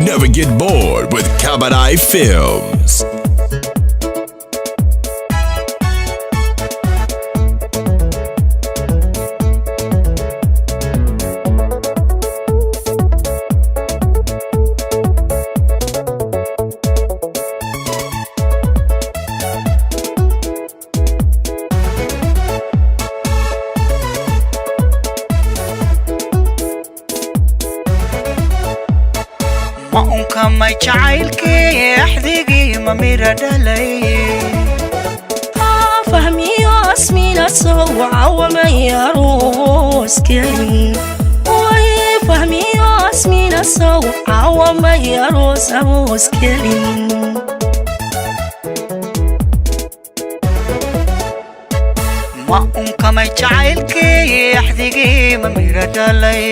Never get bored with Kabadai Films. Ma unkamay jacaylkii axdigii ma mira dhalay? Fahmiyo asmina sow cawamay aroos gelin. Way fahmiyo asmina sow cawamay aroos aroos gelin. Ma unkamay jacaylkii axdigii ma mira dhalay?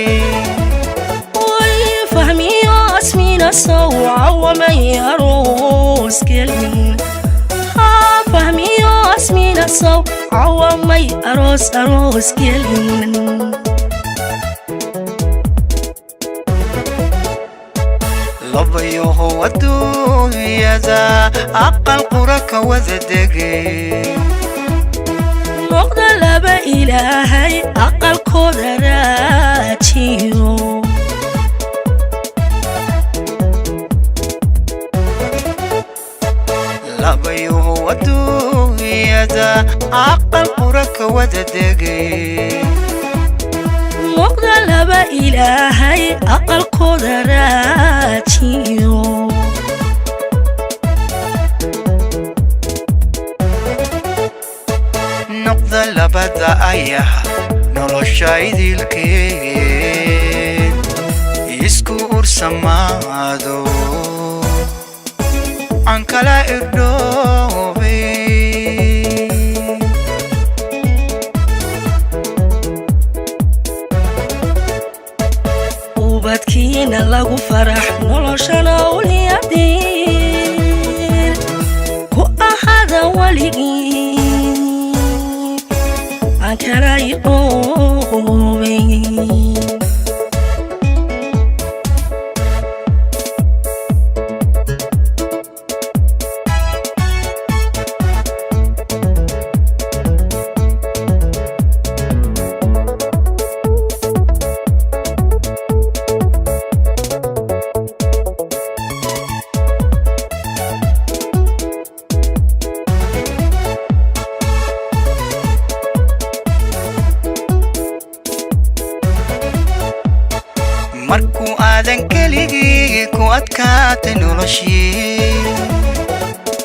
Way fahmiyo asmina sow cawamay aroos gelin. Fahmiyo asmina sow cawamay aroos aroos gelin. Labayahow adduunyada aqal qura ka wada degay. Noqda laba Ilaahay aqalkooda raajiyo. Labayahow adduunyada aqal qura ka wada degay. Noqda laba Ilaahay aqalkooda raajiyo. Noqda labada ayaha nolosha idilkeed isku ursamaado aan kala irdhoobay. Ubadkiina lagu farax noloshana ulyadiin ku ahada weligii aan kala iqoobay. Markuu aadan keligii ku adkaatay noloshii.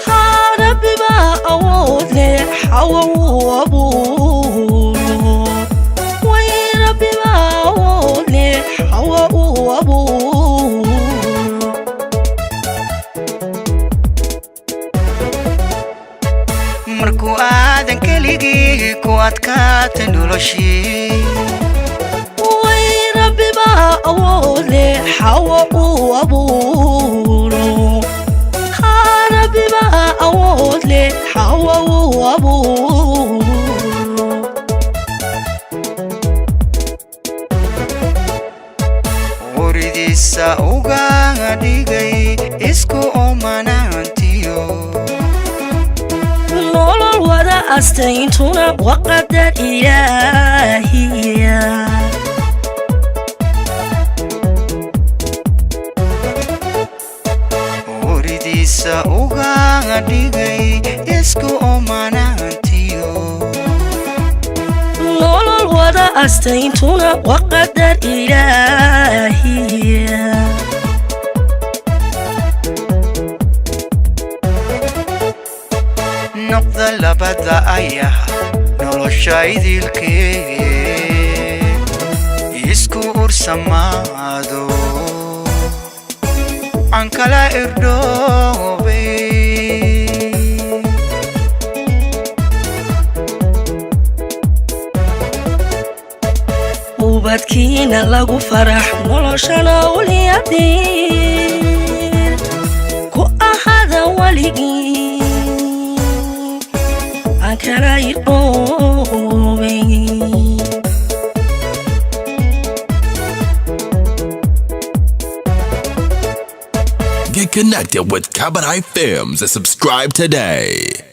Haa, Rabbi baa awood leh xawa wuu abuuro. Way Rabbi baa awood leh xawa uu abuuro. Markuu aadan keligii ku adkaatay noloshii. Way Rabbi baa awood leh xawa uu abuuro. Haa, Rabbi baa awood leh xawa uu abuuro. Wuridiisa uga dhigay isku oomanaantiyo. Nolol wada astayntuna waa qadar Ilaahiya. Wuridiisa uga dhigay isku oomanaantiyo. Nolol wada astayntuna waa qadar Ilaahiya. Noqda labada ayaha nolosha idilkeed isku ursamaado aan kala irdhoobay. Ubadkiina lagu farax noloshana ulyadiin ku ahada weligii aan kala iqoobay. Get connected with Kabadai Films and subscribe today.